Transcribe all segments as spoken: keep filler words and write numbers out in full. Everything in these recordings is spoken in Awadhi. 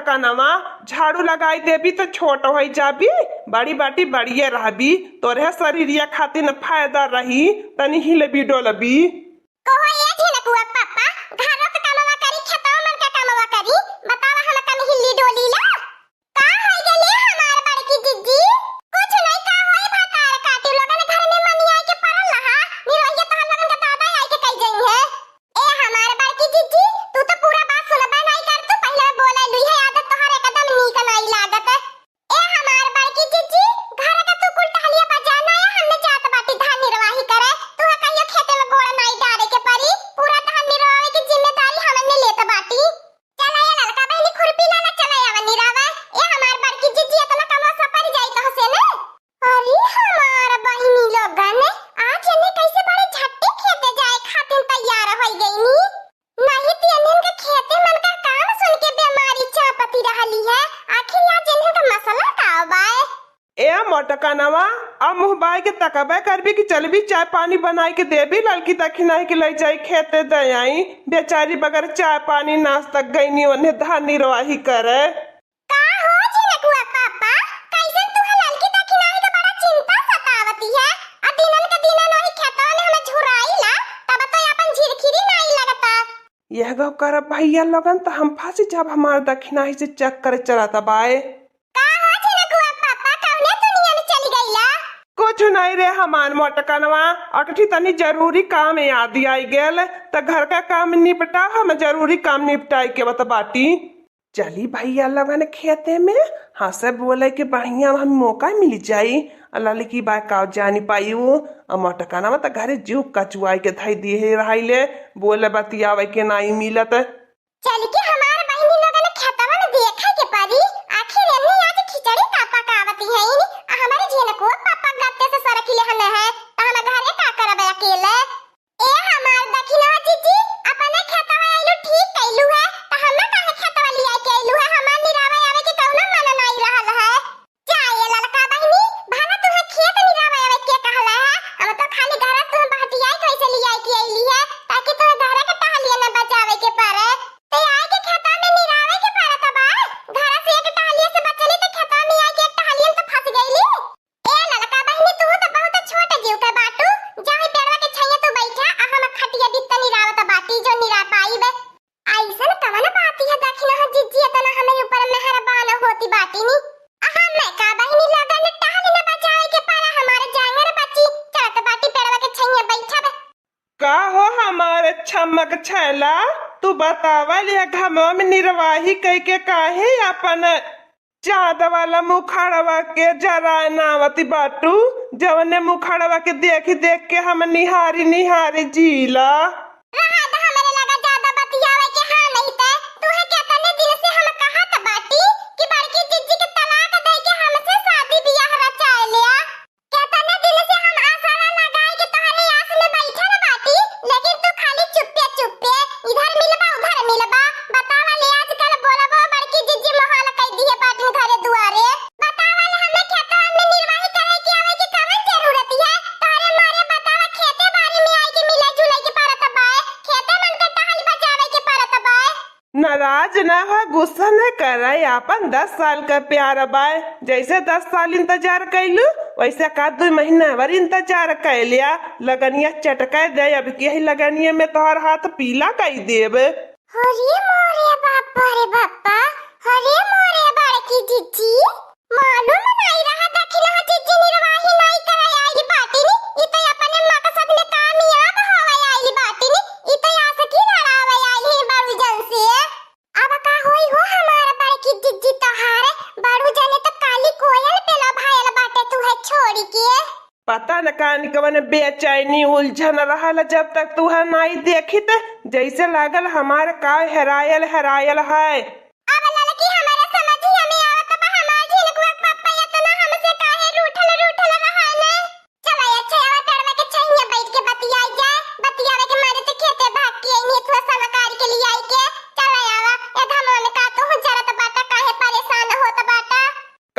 कनवा झाड़ू लगाई देबी त छोट होई जाबी, बड़ी बाटी बड़िए रहबी, तोरे शरीरिया खातिर न फायदा रही, तनी हिलबी डोलबी। कहो ए झिनकुआ पापा, घरो के कमवा करी, खेतवा मन के कमवा करी, बतावा हम तनी हिल्ली डोली ला। का होई गेले हमार बड़की जिज्जी? कुछ नहीं, का होई भतार काटी लोगन घर में मनी आई के पड़ल रहा, निरवैया तोहर लोगन के दादा आई के कह जई है। ए हमार बड़की जिज्जी, तू तो पूरा बात सुनबे नहीं कर, तू पहले बोले लुई है, आदत तोहर एकदम नीक नहीं लागत। ए हमार बड़की जिज्जी, घर का तू कुल टहलिया बजा ना, या हमने जात बाटी धान निरवाही करे, तू है कहियो खेते में गोड़ नहीं डारे के पड़ी, पूरा धान निरवावे की जिम्मेदारी हमने लेत बाटी। चला ए ललका बहिनी, खुरपी लाना, चला आवा निरावा। ए हमार बड़की जिज्जी, इतना कमवा सपर जाई तोहसे न। अरे हमार बहिनी लोगन, आज एने कैसे बड़े झट्टे खेते जाए खातिर तैयार होई गईनी। नहीं त एने के खेते मन का काम सुन के बीमारी चापती रहली है। आखिर आज एने का मसला का बाय? ए मोटकनवा, अब मुँह बाय के तकबे करबी कि चलबी चाय पानी बनाई के देबी ललकी दखिनाही के लई जाई खेते दे आई। बेचारी बगैर चाय पानी नाश्ता गईनी ओन्हे धान निरवाही करे। का हो झिनकुआ पापा, कैसन तू है ललकी दखिनाही के बड़ा चिंता सतावती है? आ दिनन के दिनन वही खेतवा में हमें झुराई ला, तब तो अपन झिरखिरी नाई लगता। यह गो करब भैया लोगन त हम फंसी जब हमार दखिनाही से चक्कर चलत बाय। का हो झिनकुआ पापा, कौने दुनिया में चली गईला? कुछ नहीं रे हमार मोटकनवा, अकठी तनी जरूरी काम याद आई गेल, त घर का काम निपटा, हम जरूरी काम निपटाई के बत बाटी। चली भैया लोगन खेते में, हंसे बोले के बढ़िया हम मौका मिल जाई। आ ललकी बाय का जानी पाई उ, आ मोटकनवा त घरे जीव कचुआई के धई दिए रहाई ले, बोले बतियावे के नाई मिलत। चल के हमार बहिनी लोगन खेतवन देखे के परी, आखिर एनी आज खिचड़ी का पकावती है इनी, आ हमारे झिनकुआ पापा गत्ते से सरकिले हने है, त हम घरे का करब अकेले? ए हमार दखिना जिज्जी, अपने खेतवा आइलू ठीक कइलू है, त हमें काहे खेतवा लिया के आइलू है? हमार निरावे आवे के कौनो मन नाई रहल है। जा ए ललका बहिनी, भला तुहे खेत निरावे आवे के कहला है? हम तो खाली घर तुहे बहटियाई कैसे लियाई के अइली है, ताकि तुहे घर के टहलिए न बचावे के पड़े। ते आए के खेता में निरावे के पड़त बा। घर से एक टहलिए से बचली त खेता में आए के एक टहलिए में तो फंस गईली। ए ललका बहिनी, तू तो बहुत छोट जीव के बाटू। जा ही पेड़वा के छैया तू बैठा, आ हम खटिया बित्ता निरावत बाटी, जो निरा पाईब। अइसन कवन बात है दखिना हो जिज्जी, इतना हमें ऊपर मेहरबान होती बाटी नी। आ हमें का बहिनी लगन टहल न बचावे के पड़ा, हमारे जांगर बची, चलत बाटी पेड़वा के छैया बैठब। का हो हमारे छमक छैला, तू बतावा लिया घमवा में निर्वाही कई के काहे अपन चाँद वाला मुखड़वा के जराए नावती बाटू, जवने मुखड़वा के देखि देखि के हम निहारी निहारी जीला। रहा द हमरे लगा ज्यादा बतियावे के, हाँ नहीं ते तू है केतने दिन से हम कहत बाटी कि बड़की जिज्जी के तलाक दे के हमसे शादी बियाह रचाए लिया। केतने दिन से हम आसरा लगाए के तोहरे आस में बैठल बाटी, लेकिन तू खाली चुप्पे चुप्पे, इधर मिलबा उधर मिलबा। बतावा ले आजकल बोलबो बड़की जिज्जी मोहाल कई दिए बाटिन घरे दुआरे। बतावा ले हमें खेतवा में निर्वाही करे के आवे के कवन जरूरत है? तोहरे मारे बतावा खेते बारी में आई के मिले जुले के पड़त बाय, खेते मन के टहल बजावे के पड़त बाय। नाराज ना हो, गुस्सा न करे, आपन दस साल का प्यार बाय। जैसे दस साल इंतजार कैलू, वैसे का दो महीना भर इंतजार कै लिया। लगनिया चटकै दे, अब के ही लगनिया में तोहर हाथ पीला कई देब। अरे मोरे बाप रे बापा, अरे मोरे बड़की जिज्जी, मालूम नाई रहा दखिनहा जिज्जी निर्वाही नाई करे आइल बाटिन, ई त अपने मकसद में कामयाब होवे आइल बाटिन, ई त आशिकी लड़ावे आइल ही बड़ू जन से। अब का होई हो हमार बड़की जिज्जी तोहार, बड़ू जने त काली कोयल पे लोभायल बाटे तू है छोड़ी के। पता न कान कवन बेचैनी उलझन रहल, जब तक तुहा नाई देखित, जैसे लागल हमार का हेरायल हेरायल है। अब ललकी हमारे समझिया में आवत बा, हमार झिनकुआ के पप्पा इतना हमसे काहे रूठल रूठल रहन। चला अच्छा आवा पेड़वा के छैया बैठ के बतियाई जाए, बतियावे के मारे त खेते भाग के अइनी थोड़ा सलाहकार के लिए आई के। चला आवा, ए धमवा में का तू जरत बाटा, काहे परेशान होत बाटा?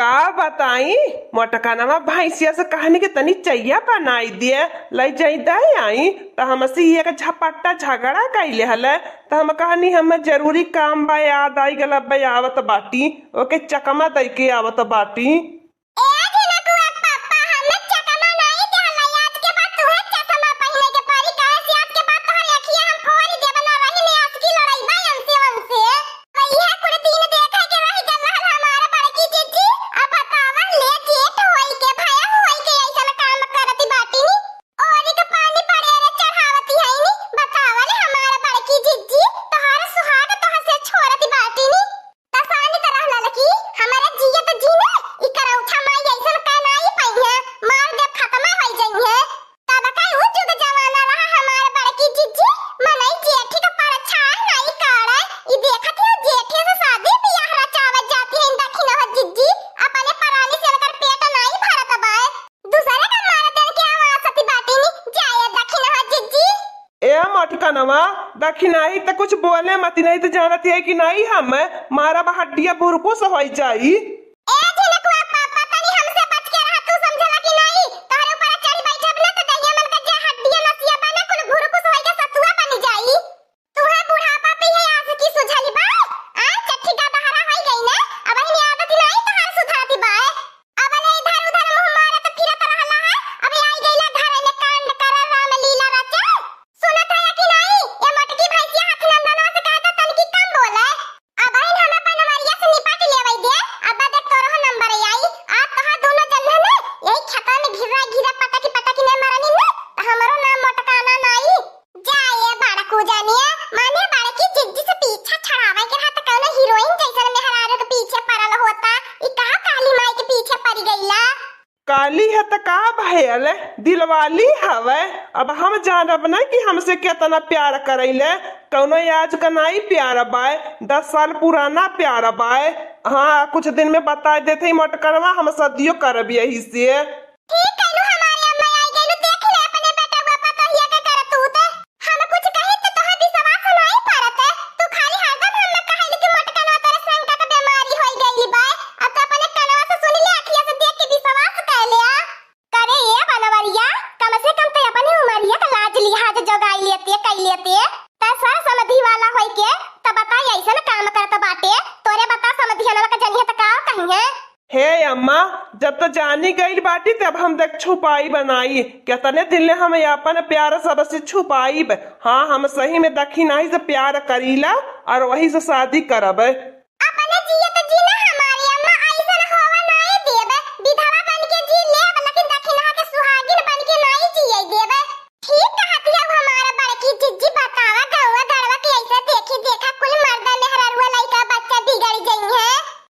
का बताई, मोटकनवा भैंसिया से कहनी कि तनी चइया बनाई दिए, लई जाई दे आई, त हमसे एक झपट्टा झगड़ा कइले हले। त हम कहनी, "हमें जरूरी काम बा, याद आई गल, अब्बे आवत बाटी, ओके चकमा दई के आवत बाटी।" ए झिनकुआ पापा, हमें चकमा नाई देहला, आज के बाद तुहे चश्मा पहिने के पड़ी, काहे से आज के बाद तोहर अखिया हम फोड़ देब, ना रही में आशिकी लड़ाई बा हमसे, हमसे। भैया कुल दिन देखे के रह गल रहल हमार बड़की जिज्जी, अब बतावा ले जेठ होई के, भया होई के ऐसन काम करती बाटी नी। ओरी के पानी पड़े रे चढ़ावती है नी, बतावा ले हमार बड़की जिज्जी, तोहार सुहाग तोहसे छोड़ती बाटी नी। तसानी तरह ललकी, हमारे जियत जी ने, ई करौठा माई ऐसन का नाई पइहे, मार दे खत्म होई जइहे। तब का उ जुग जमाना रहा हमार बड़की जिज्जी, मनई जेठी का परछाई नाई काढ़े। ई देखत हो जेठे से शादी बियाह रचावत जाती है दखिनहा जिज्जी, अपने परानी से इनकर पेट नाई भरत बाए। दूसरे का मार देन के आवाज सती बाटी नी, जाए दखिनहा जिज्जी। ए मोटकनवा, दखिनाही त कुछ बोले मती, नहीं त जानत है कि नाई हम मारब हड्डिया बुरकुस होई जाई। ए झिनकुआ पापा, तनी हमसे बच के रहा, तू समझला कि नाई? तोहरे ऊपर चढ़ बैठब ना त दहिया मन के जे हड्डिया नसिया बा ना, कुल भुरकुस होई के सतुआ बन जाई। तुहे बुढ़ापा पे ये आशिकी सुझली बा? आ, चट्ठी का बहरा होई गई ना, अब ही आदत नाई तोहार सुधरती बा। अब ले इधर उधर मुंह मारत फिरत रहला है, अब आई गईला घर में कांड कर रामलीला रचे। सुनत है कि नाई? ये मोटकी भैंसिया हाथी नंदनवा से कहता तनकी कम बोले। अब इन हम अपन नंबरिया से निपट लेवई दे, अब दे तोरहो नंबर आई, आज तोहार दोनों जन है ना, यही खेतवा में घिरा घिरा पटकी पटकी ने मरनी ना, त हमरो नाम मोटकाना नाई। जा ये बड़कू जानिया, माने बड़की जिज्जी से पीछा छड़ावे के रहत कौनो हीरोइन जैसन मेहरारू के पीछे पड़ल होता, ई कहा काली माई के पीछे पड़ गईला? काली है त का भयल, दिलवाली हवे। अब हम जानब न कि हमसे केतना प्यार करैले। कौनो आज का नाई प्यार बाय, दस साल पुराना प्यार बाय। हाँ, कुछ दिन में बताइ देत ही मोटकनवा, हम सदियो करब यही से। ठीक कहलू हमारी अम्मा, आई गईलू, देख ले अपने बेटवा पतोहिया के करतूत। हम कुछ कही त तोहे विश्वास नाई परत। तू खाली हरदम हम कहली कि मोटकनवा तोरे शंका के बीमारी होई गईली बाय। अब तो अपने कनवा से सुन ले, अखिया से देख के विश्वास कर ले। करे ए बनवरिया, कम से कम ते अपनी उमरिया का लाज लिहाज जोगाई लेते, कई लेते। ते सर समधी वाला होई के त बताई ऐसन काम करत बाटे। तोरे बता समधियनवा का जनिहे त का कहिए? हे अम्मा, जब तो जानी गइल बाटी, तब हम देख छुपाई बनाई। केतने दिन ले हम अपन प्यार सबसे छुपाईब। हाँ, हम सही में दखिनाही से प्यार करीला और वही से शादी करब। अपने जियत जी ना हमारी अम्मा ऐसन होवा नाई देब। विधवा बन के जी लेब, लेकिन दखिनहा के सुहागिन बन के नाई जिए देब। ठीक कहती है हमारा बड़की जिज्जी, बतावा गौवा गड़वा के ऐसे देखी देखा कुल मर्दा मेहररुआ लइका बच्चा बिगड़ जइहे।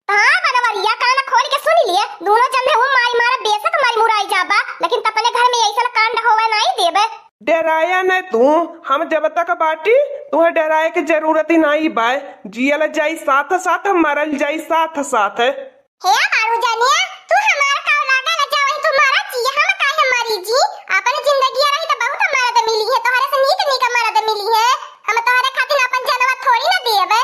हाँ बनवरिया, कान खोल के सुन लिए, दोनों जन में वो मारी मारा बेशक मारी मुराई जाबा, लेकिन तपने घर में ऐसन कांड होवे नाई देबे। डेराया न तू, हम जब तक बाटी, तुहे डेराए के जरूरत ही नाई बाय। जियल जाई साथ साथ, मरल जाई साथ साथ। हे बारू जानिया, तू हमार का लागल, जा वही तू मरा जी, हम काहे मरी जी? अपन जिंदगी रही त बहुत मर्द मिली है, तोहरे से नीक नीक मर्द मिली है। हम तोहरे खातिर अपन जनवा थोड़ी ना देबे।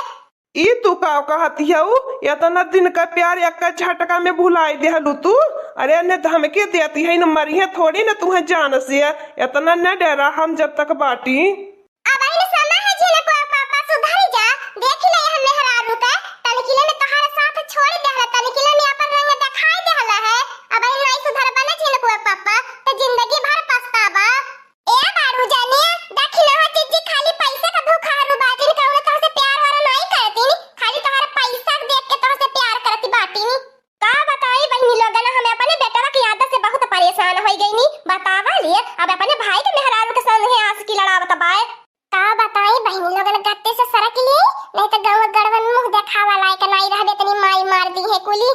ई तू का कहती हऊ? एतना दिन का प्यार एक्का झटका में भुलाई देहलू तू। अरे, ने धमकी देती है, न मरिहे थोड़ी न तुहे जान से। एतना न डेरा हम जब तक बाटी। अब इन समय है झिनकुआ पापा, सुधर जा। देख ले हम मेहरारू के, तनकिले में तोहार साथ छोड़ देहला, तनकिले में अपन रंग दिखाई देहला है। अब इन नहीं सुधर बने झिनकुआ पापा, तो जिंदगी भर पछताबा। ए बारू जानिया, दखिनहा जिज्जी खाली पैसे का भूखाहरू बाटिन, कौनो तोहसे प्यार वार नाई करतिन, खाली तोहरा पैसा देख के तोहसे प्यार करती बाटिन। का बताई बहिनी लोगन, हम अपने बेटवा की आदत से बहुत परेशान होई गईनी। बतावा लिए, अब अपने भाई के मेहरारू के संगे आशिकी लड़ावत बाय। का बताई बहिनी लोगन, गत्ते से सरक लिए, नहीं तो गौवा गड़वन मुंह देखावा लायक नाई रहबे, इतनी माई मार दी है कुली।